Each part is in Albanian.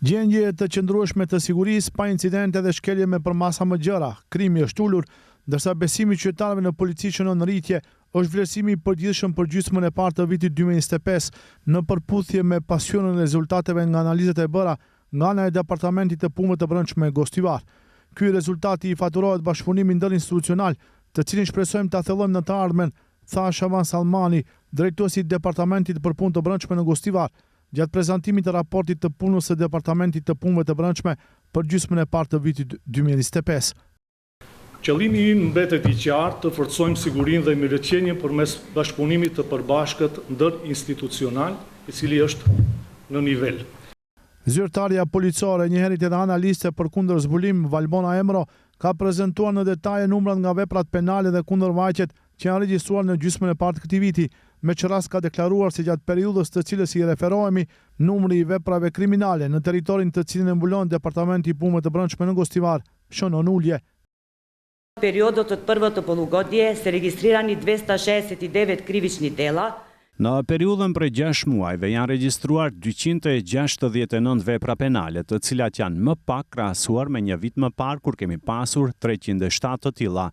Gjendje të qëndrueshme të sigurisë, pa incidente dhe shkelje me përmasa më gjera, krimi është ulur, ndërsa besimi i qytetarëve në polici shënon rritje, është vlerësimi i përgjithshëm për gjysmën e parë të vitit 2025, në përputhje me pasqyrën e rezultateve nga analizat e bëra nga ana e Departamentit të Punëve të Brendshme Gostivar. Ky rezultat i faturohet bashkëpunimit ndërinstitucional, të cilin shpresojmë ta thellojmë në të ardhmen, tha Shaban Salmani, drejtuesi i Departamentit për Punë të Brendshme në Gostivar, gjatë prezantimit të raportit të punës së Departamentit të Punëve të Brendshme për gjysmën e parë të vitit 2025. Qëllimi ynë mbetet i qartë, të forcojmë sigurinë dhe mirëqenien përmes bashkëpunimit të përbashkët ndërinstitucional, i cili është në nivel. Zyrtarja policore, njëherit edhe analiste për kundërzbulim, Valbona Emro, ka prezentuar në detaje numrat nga veprat penale dhe kundërvajtjet që janë regjistruar në gjysmën e parë të këtij viti, me ç'rast ka deklaruar se gjatë periudhës të cilës i referohemi, numri i veprave kriminale në territorin të cilin e mbulon Departamenti i Punëve të Brendshme në Gostivar shënon ulje. Периодот од првото полугодие се регистрирани 269 кривични дела. Në periudhën prej 6 muajve janë regjistruar 269 vepra penale, të cilat janë më pak krahasuar me një vit më parë kur kemi pasur 307 të tilla.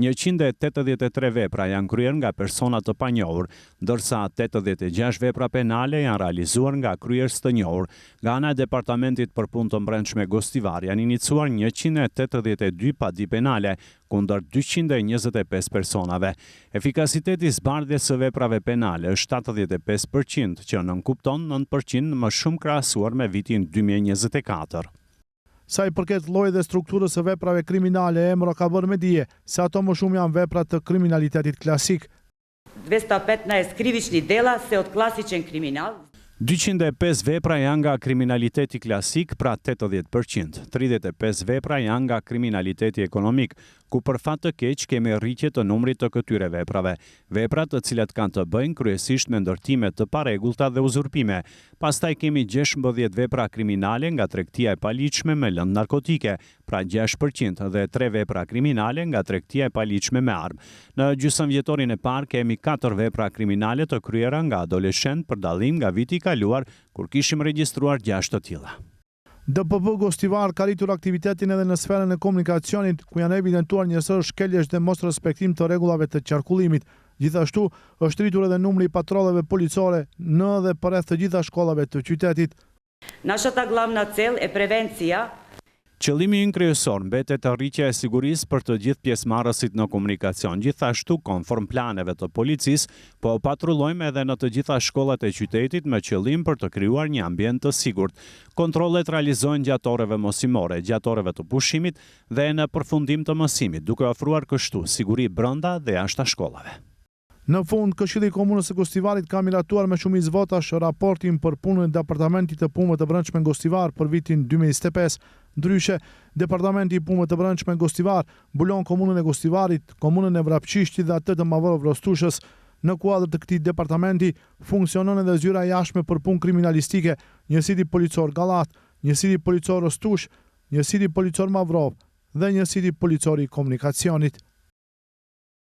183 vepra janë kryer nga persona të panjohur, ndërsa 86 vepra penale janë realizuar nga kryerës të njohur. Nga ana e Departamentit për Punë të Brendshme Gostivar janë iniciuar 182 padi penale kundër 225 personave. Efikasiteti i zbardhjes së veprave penale është 75%, që nënkupton 9% më shumë krahasuar me vitin 2024. Sa i përket llojit dhe strukturës së veprave kriminale, Emro ka bërë me dije se ato më shumë janë vepra të kriminalitetit klasik. 215 кривични дела се од класичен криминал. 205 vepra janë nga kriminaliteti klasik, pra 80%, 35 vepra janë nga kriminaliteti ekonomik, ku për fat të keq kemi rritje të numrit të këtyre veprave. Vepra të cilat kanë të bëjnë kryesisht me ndërtime të parregullta dhe uzurpime. Pastaj kemi 16 vepra kriminale nga tregtia e paligjshme me lëndë narkotike, pra 6% dhe 3 vepra kriminale nga tregtia e paligjshme me armë. Në gjysmë vjetorin e parë kemi 4 vepra kriminale të kryera nga adoleshent për dallim nga viti i kaluar kur kishim regjistruar 6 të tilla. DPB Gostivar ka rritur aktivitetin edhe në sferën e komunikacionit, ku janë evidentuar një sërë shkeljesh dhe mosrespektim të rregullave të qarkullimit. Gjithashtu, është rritur edhe numri i patrolleve policore në dhe përreth të gjitha shkollave të qytetit. Нашата главна цел е превенција. Qëllimi ynë kryesor mbetet rritja e sigurisë për të gjithë pjesëmarrësit në komunikacion. Gjithashtu, konform planeve të policisë, po patrullojmë edhe në të gjitha shkollat e qytetit me qëllim për të krijuar një ambient të sigurt. Kontrollet realizohen gjatë orëve mësimore, gjatë orëve të pushimit dhe në përfundim të mësimit, duke ofruar kështu siguri brenda dhe jashtë shkollave. Në fund, Këshilli i Komunës së Gostivarit ka miratuar me shumicë votash raportin për punën e Departamentit të Punëve të Brendshme Gostivar për vitin 2025. Ndryshe, Departamenti i Punëve të Brendshme Gostivar mbulon komunën e Gostivarit, komunën e Vrapçishtit dhe atë të Mavrovë Rostushës. Në kuadër të këtij departamenti funksionon edhe zyra e jashtme për punë kriminalistike, njësiti policor Gallat, njësiti policor Rostush, njësiti policor Mavrovë dhe njësiti policor i komunikacionit.